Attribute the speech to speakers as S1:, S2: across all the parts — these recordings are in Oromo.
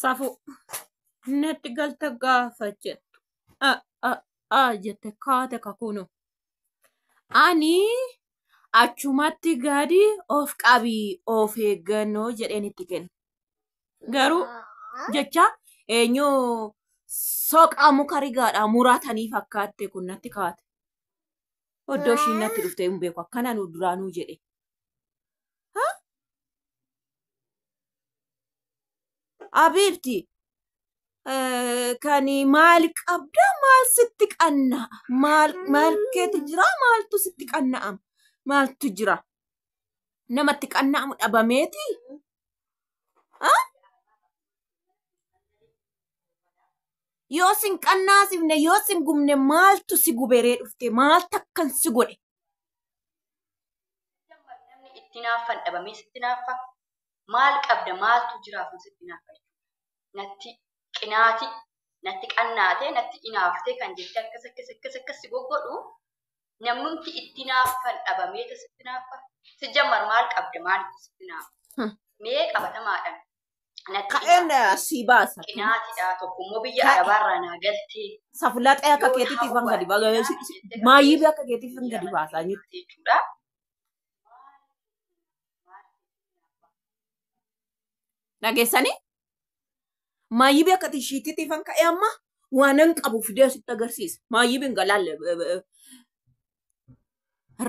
S1: Safu natti galta gaafa jettu a a a jette kaate kakuunu. Ani achumatti gadi of qabii of eeggannoo jedheen itti kenne. Garuu jecha eenyu soqaa muka rigaadhaa muratanii fakkaatte kun natti kaate. Oddoo ishiin natti dhuftee hin beeku akkana nu duraanuu jedhe. Abiibti kan maal qabda, maal sitti qanna'a, maal maal keetu jira, maaltu sitti qanna'ama, maaltu jira, namatti qanna'amu dhabameeti. Yoo sin qannaasifne, yoo sin gubne, maaltu si guberee dhufte, maal takkan si godhe?
S2: Namni itti naaffan dhabamee sitti naaffa. Maal qabda, maaltu jiraaf sitti naaffa jechuudha. Natti qinaati, natti qannaatee, natti inaaftee kan jettee akkas akkas akkas akkas si goggodhu, namnumti itti naaffan dhabamee sitti naaffa. Si jammar maal qabda, maalitti sitti naaffa? Mee qabatamaadhaan natti
S1: Ka'een asii baasa.
S2: qinaatidha, tokkommoo biyya
S1: Ka'e.
S2: Arabaarraa naa galtee.
S1: Safulaxee akka keetiitiif kan gadi baasa. Maayyibii akka keetiif kan gadi baasaa jiru.
S2: Jechuudha.
S1: Dhageessanii? Maayyibii akka tishiitiitiif kan ka'e amma waanan qabu fidee asitti agarsiisa. Maayyibiin galaalle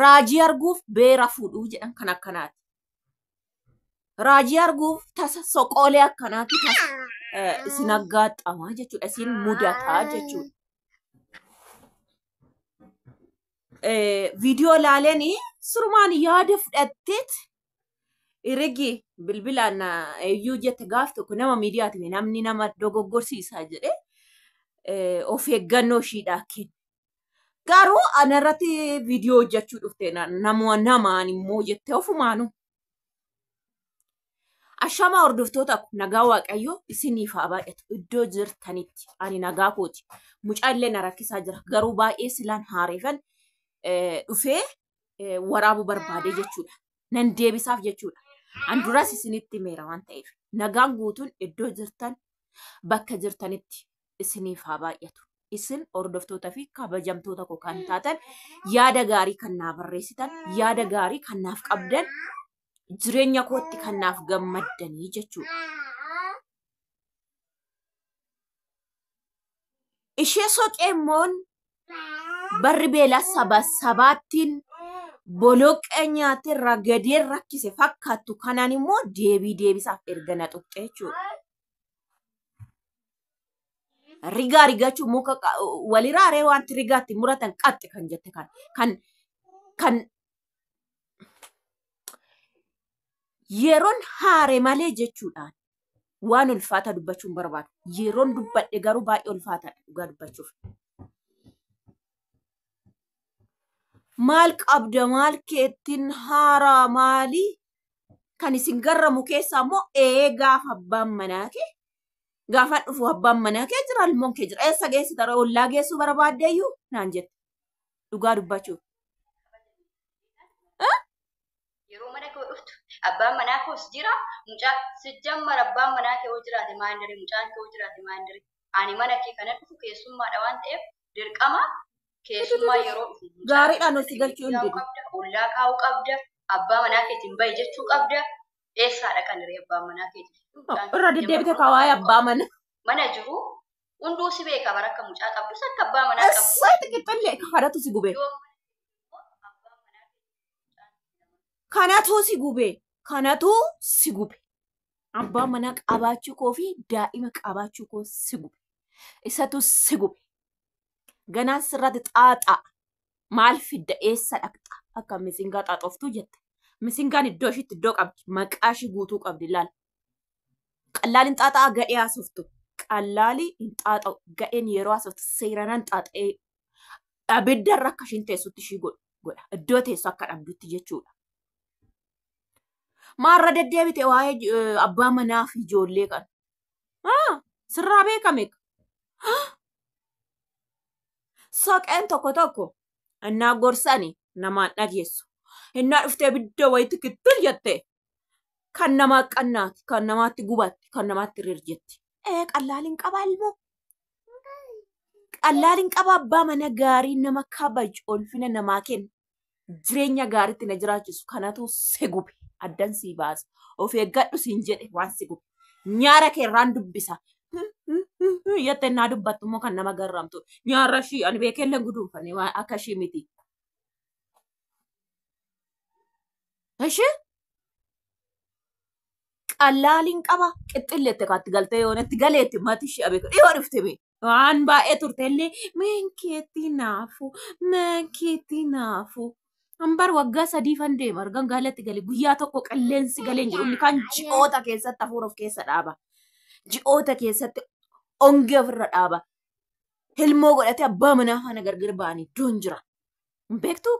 S1: raajii arguuf beera fuudhuu jedhan kan akkanaati. Raajii arguuf tasa soqoolee akkanaati tasa isin aggaaxamaa jechuudha. Isin mudataa jechuudha. Viidiyoo laaleen sirumaan yaada fudhatteet irigi bilbilaan eeyyuu jette gaaf tokko nama miidiyaatiin namni nama dogoggorsiisaa jedhee of eeggannoo ishiidhaa kenne. Garuu anarratti viidiyoo hojjechuu dhufte nama namaan immoo jettee ofumaanu. Ashamaa hordoftoota ko, nagaa Waaqayyoo isiniif haa baay'atu iddoo jirtanitti. Ani nagaa kooti. Mucaa illee na rakkisaa jira. Garuu baay'ee silaan haareefan dhufee waraabuu barbaade jechuudha. Nan deebisaaf jechuudha. An duras isinitti himeera waan ta'eef. Nagaan guutuun iddoo jirtan bakka jirtanitti isiniif haa baay'atu. Isin hordoftoota fi kabajamtoota koo kan taatan, yaada gaarii kan naa barreessitan, yaada gaarii kan naaf qabdan, jireenya kootti kan naaf gammaddanii jechuudha. Ishee soqee immoon barri beelaa saba sabaattiin boloqqee nyaatee ragadee rakkise fakkaattu kanaan immoo deebii deebisaaf erga na tuqxe jechuudha. Rigaa rigachuu muka waliraaree wanti rigaatti muratan qaxxe kan jette kan kan kan yeroon haare malee jechuudhaan waan ulfaata dubbachuun barbaadu. Yeroon dubbadhe garuu baay'ee ulfaataadha dhugaa dubbachuuf. Maal qabda, maal keettiin haaraa, maalii kan isin garramu keessaa immoo ee gaafa abbaan manaa kee gaafa dhufu abbaan manaa kee jira, ilmoon kee jira, eessa geessita, ollaa geessuu barbaaddeeyyuu naan jette dhugaa dubbachuuf.
S2: Yeroo mana koo dhuftu abbaan manaa koos jira, mucaa si jammar abbaan manaa kee yoo jiraate maal daree, mucaan kee yoo jiraate maal daree, ani mana kee kana dhufu keessummaadha waan ta'eef dirqama keessummaa yeroo dhufu mucaa
S1: Gaariidhaan ol si galchuu hin
S2: kaa'uu
S1: didu.
S2: qabda, ollaa kaa'uu qabda, abbaa manaa keetiin bahi jechuu qabda. Eessaadha kan hiree abbaan manaa keetiin?
S1: Irra deddeebite kawaayee abbaa mana.
S2: Mana jiru hunduu si beeka bara akka mucaa qabdus akka abbaa manaa qabdu.
S1: Essay xiqixxillee kanatu si gube.
S2: Yoo
S1: Kanatu si gube. Kanatu si gube. Abbaa manaa qabaachuu koo fi daa'ima qabaachuu koo si gube. Isatu si gube. Ganaan sirratti xaaxaa. Maal fidda, eessa dhaqxa? Akka misingaa xaaxoftuu jette. Misingaan iddoo ishiitti iddoo qabdi. Maqaa ishii guutuu qabdi laal. Qallaaliin xaaxaa gadhee haasoftu. Qallaali hin xaaxa'u. Gadheen yeroo haasoftu seeranaan xaaxa'ee abiddarra akka ishiin teessutti ishii godha. Iddoo teessu akka dhabdutti jechuudha. Maarra deddeebite waa'ee abbaa manaa fi ijoollee kana. Sirraa beekame. Soqeen tokko tokko innaa gorsani namaan dhageessu. Innaa dhuftee ibidda wayiitti kittil jettee kan namaa qannaati, kan namaatti gubatti, kan namaatti rirjetti. Qallaaliin qaba ilmoo. Qallaaliin qaba abbaa mana gaarii nama kabaju ulfina namaa kennu. Jireenya gaariitti na jiraachisu kanatu si gube addan si baasa. Of eeggadhu siin jedhe waan si gube. Nyaara kee irraan dubbisa. Jettee naa dubbattu immoo kan nama garramtu. Nyaara ishii ani beekellee guduunfane waan akka ishii miti. Ishee qallaaliin qaba qixxilleette kaatti galtee yoonatti galeetti mati ishee abeeku dhiyoo dhufte bee. Waan baay'ee turtellee meenkeetti naafu meenkeetti naafu. Hambar waggaa 3fan deema argan gaalatti gale guyyaa tokko qilleensi galee hin jiru. Inni kan ji'oota keessatti hafuura of keessa dhaaba. Ji'oota keessatti ongee ofirra dhaaba. Hilmoo godhatee abbaa manaa faana gargar ba'anii iddoon jira. Hin beektuu?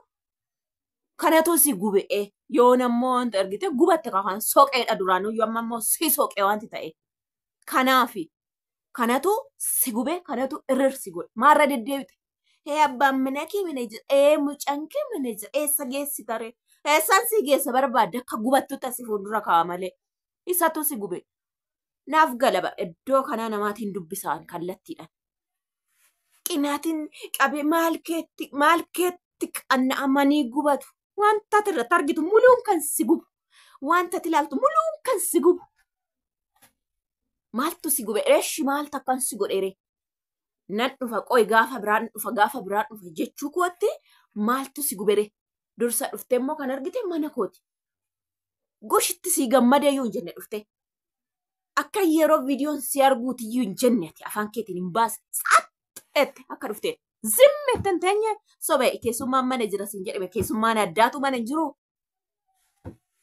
S1: Kanatu si gube'e yoon ammoo wanta argite gubatte kafaan soqeedha duraanuu yoo amma immoo si soqee wanti ta'e. Kanaafi kanatu si gube kanatu irrirsi godhe maarra deddeebite. Hee abbaan mana kee mana jira ee mucaan kee mana jira eessa geessi taree eessaan si geessa barbaadde akka gubattutti asii fuuldura kaa'a malee isatu si gube. Naaf galaba iddoo kanaa namaatiin dubbisaan kallattiidhaan. Qinaatiin qabee maal keetti maal keetti qanna'amanii gubatu. Wanta ati irratti argitu muluun kan si gubu. Wanta ati ilaaltu muluun kan si gubu. Maaltu si gube? Eeshi maaltu akkan si godheere? Nan dhufa qoy gaafa biraan dhufa gaafa biraan dhufa jechuu kootti maaltu si gubere? Dursa dhuftee immoo kan argite mana kooti. Goshitti si gammadee iyyuu hin jenne dhufte. Akka yeroo viidiyoon si arguuti iyyuu hin jenne ati afaan keetiin hin baasne. Tsaxxeette akka dhufte. Zimmeette hin teenye sobee keessummaan mana jira siin jedhame keessummaan addaatu mana hin jiru.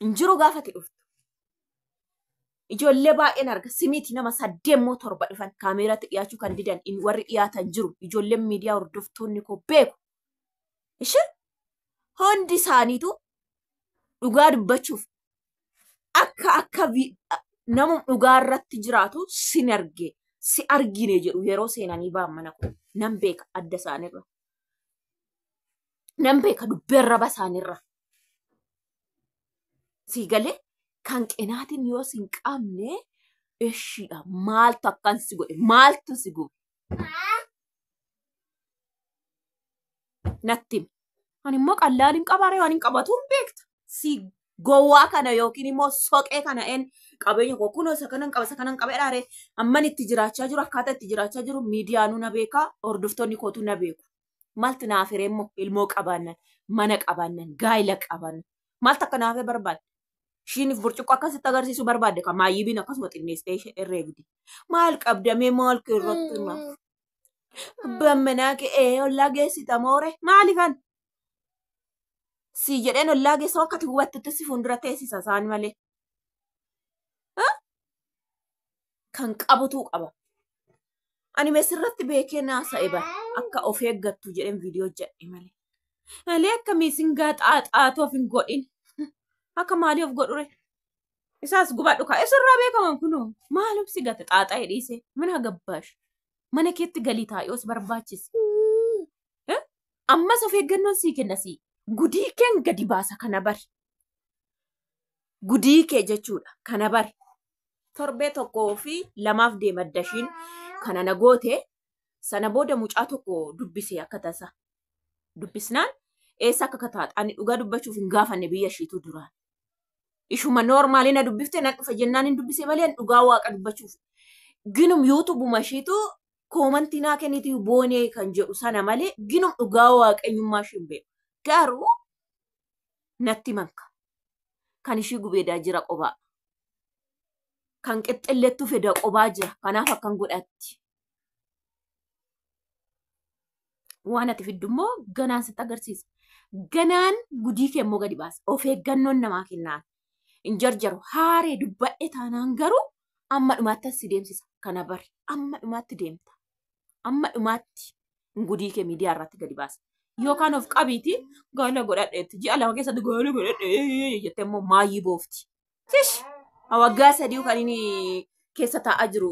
S1: Hin jiru gaafa ati dhuftu. Ijoollee baay'een arga simiiti nama 8 moo 7 dhufan kaameeraatti dhiyaachuu kan didan warri dhiyaatan jiru ijoolleen miidiyaa hordoftoonni koo beeku. Ishee hundi isaaniitu dhugaa dubbachuuf akka akka nama dhugaa irratti jiraatu sin arge si argine jedhu yeroo seenanii ba'an mana koo nan beeka adda isaaniirra. Nan beeka dubbii arraba isaaniirra. Sii galee kan qinaatiin yoo si hin qabne ishiidha maaltu akkan si godhe maaltu si gube natti himi. Ani immoo qallaaliin qabaaree waan hin qabatu hin beekta. Si gowwaa kana yookiin immoo soqee kana een qabeenya koo kunoo isa kanan qaba isa kanan qaba jedhaaree amman itti jiraachaa jiru akkaataa itti jiraachaa jiru miidiyaanuu na beeka hordoftoonni kootu na beeku. Maaltu naaf hiree immoo ilmoo qabaannan mana qabaannan gaayila qabaannan maaltu akka naaf barbaadde. Ishiin burcuqqoo akkasitti agarsiisuu barbaadde kan maayyibiin akkasuma xinneessitee ishee herreegdi. Maal qabdamee maal kee irratti hima? Abbaan manaa kee ee ollaa geessita moore maalifan? Si jedheen ollaa geessa akka ati hubattutti si fuuldura teessisa isaan malee. Kan qabutu qaba. Ani mesirratti beekee naasa'e bara akka of eeggattu jedheen viidiyoo hojjedhe malee. Malee akka miisingaa xaaxaatu of hin godhin. Akka maalii of godhure? Isaas gubadhu kaa isirraa beekaman kunoo maalum si gate xaaxa'ee dhiise mana gabbaash mana keetti galii taa'ee os barbaachise. Ammas of eeggannoon sii kenna sii gudii keen gadi baasa kana bari. Gudii kee jechuudha kana bari. Torbee 1 fi 2f deema dashiin kana na goote sana booda mucaa tokko dubbise akka tasa. Dubbisnaan eessa akka taate ani dhugaa dubbachuuf hin gaafanne biyya ishiitu duraan. Ishuma noormaali na dubbifte nan dhufa jennaan hin dubbise malee dhugaa waaqa dubbachuuf. Ginum yuutubuma ishiitu koomantii naa kenniti boonee kan jedhu sana malee ginum dhugaa waaqayyummaa ishii hin beeku. Garuu natti manka. Kan ishii gubeedaa jira qobaa. Kan qixxillettu feda qobaa jira. Kanaaf akkan godhatti. Waan ati fiddu immoo ganaan sitti agarsiisa. Ganaan gudii kee immoo gadi baasa. Of eeggannoon namaa kennaan. Hin jarjaru. Haaree dubbadhe taanaan garuu amma dhumaatti si deemsisa. Kana bari. Amma dhumaatti deemta. Amma dhumaatti gudii kee miidiyaa irratti gadi baasa. Yookaan of qabiiti gaala godhadheetti. Ji'a 2 keessatti gaala godhadhee jettee immoo maayyii boofti. Tish! Waggaa 3 kan inni keessa taa'aa jiru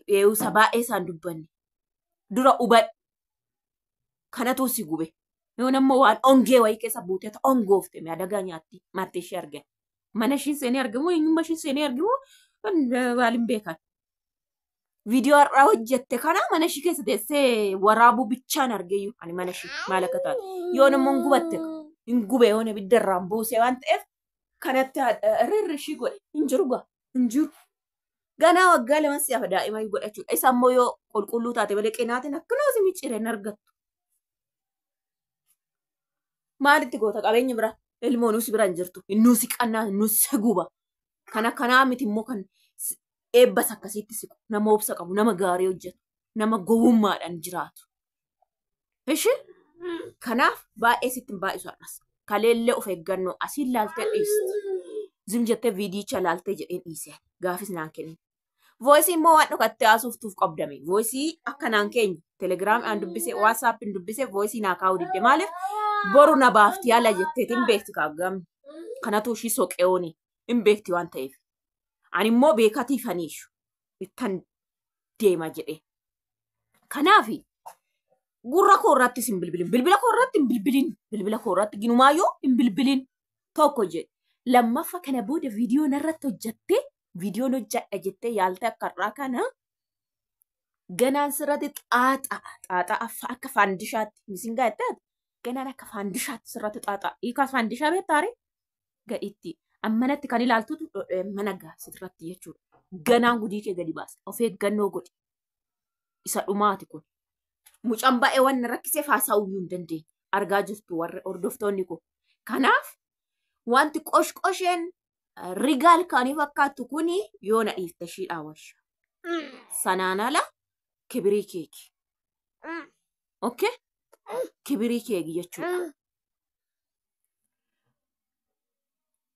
S1: eewusa baay'ee isaan dubbanne. Dura hubadhu. Kanatu si gube. Yoon ammoo waan ongee wayii keessa buutee ongoofte adagaa nyaatti maatii ishee argan. Mana ishiin seenee argamu eenyummaa ishiin seenee argamu waan hin beekan. Viidiyoo har'aa hojjette kana mana ishii keessa teessee waraabuu bichaan argeeyyu ani mana ishii maal akka taate. Yoon immoo hin gubatte hin gube yoon ibidda irraan buuse waan ta'eef kanatti irri ishii godhe hin jiru gaa hin jiru. Ganaa waggaa 2 si'afa daa'ima godhachuudha. Isa immoo yoo qulqulluu taate malee qinaatiin akkanaa si micciire hin argattu. Maalitti goota qabeenya bira ilmoo nuus bira hin jirtu. Nuusi qannaa nuusi guba. Kana kanaa miti immoo kan eebbas akkasitti siqu. Nama obsa qabu, nama gaarii hojjetu, nama gowwummaadhaan jiraatu. Ishi kanaaf baay'ee sitti hin baay'isu har'as. Kaleellee of eeggannoo asiin laaltee dhiisti. Zim jettee viidiyicha laaltee jedheen dhiise. Gaafis naan kennin. Voisii immoo waan dhokattee haasoftuuf qabdame. Voisii akka naan keenya telegiraam dubbise, waasaappiin dubbise voisii naa kaa'uu didde. Maaliif boru na baafti yaala jetteetiin beekti kaaggamni. Kanatu ishii soqeewooni hin beekti waan ta'eef. Ani immoo beekatiifaniishu ittan deema jedhee. Kanaaf gurra koo irrattis hin bilbilin. Bilbila koo irratti hin bilbilin. Bilbila koo irratti ginumaayyuu hin bilbilin. Tokko jedhe. Lammaffaa kana booda viidiyoo narratti hojjattee viidiyoon hojjadha jettee yaaltee akka har'aa kana ganaan sirratti xaaxaa xaaxaa akka faandishaatti misingaa jettee ganaan akka faandishaatti sirratti xaaxaa hiikaa faandishaa beektaare gaditti ammanatti kan ilaaltutu mana gaa sirratti jechuudha. Ganaan gudii kee gadi baasa of eeggannoo godhi isa dhumaati kun. Mucaan baay'ee waan rakkiseef haasa'uu hin dandeenye argaa jirtu warri hordoftoonni koo. Kanaaf wanti qoshqosheen rigaal kaanii fakkaattu kuni yoo na dhiifte ishiidhaa warsha. Sanaan ala kibirii keeki. Okay? Kibirii keeki jechuudha.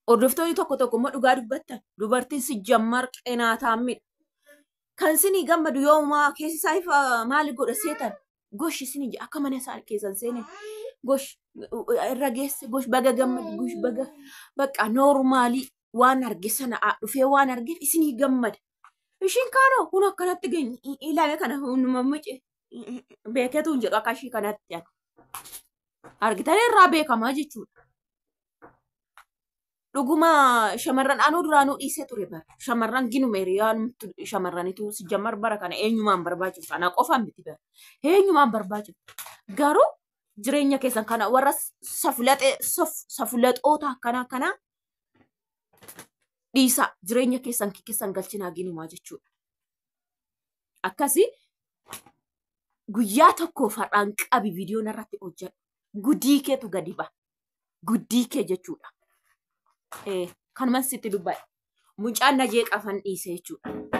S1: Hordoftoonni tokko tokko immoo dhugaa dubbattan dubartiin si jammar qinaataa midha. Kan sinii gammadu yoomaa keessi isaa ifa maali godha seetan gosh isinii akka mana isaa keessan seene gosh irra geesse gosh baga gammadu gosh baga bakka noormaalii waan arge sana dhufee waan argeef isinii gammada. Ishiin kaanoo kun akkanatti ilaame kana hunduma mice beeketu hin jedhu akka ishii kanatti argitanii irraa beekamaa jechuudha. Dhuguma shamarran anuu duraanuu dhiisee ture bara. Shamarran ginume hiriyaan shamarranitu si jammar bara kana eenyumaan barbaachisu. Ana qofaan miti bara. Eenyumaan barbaachisu. Garuu jireenya keessan kana warra safulaxoota akkana akkanaa dhiisaa jireenya keessan keessan galchinaa ginumaa jechuudha. Akkasii guyyaa tokkoof har'aan qabi viidiyoon irratti hojjedhu. Gudii keetu gadi ba'a. Gudii kee jechuudha. Kanuman sitti dubbadha. Mucaan na jeeqafan dhiise jechuudha.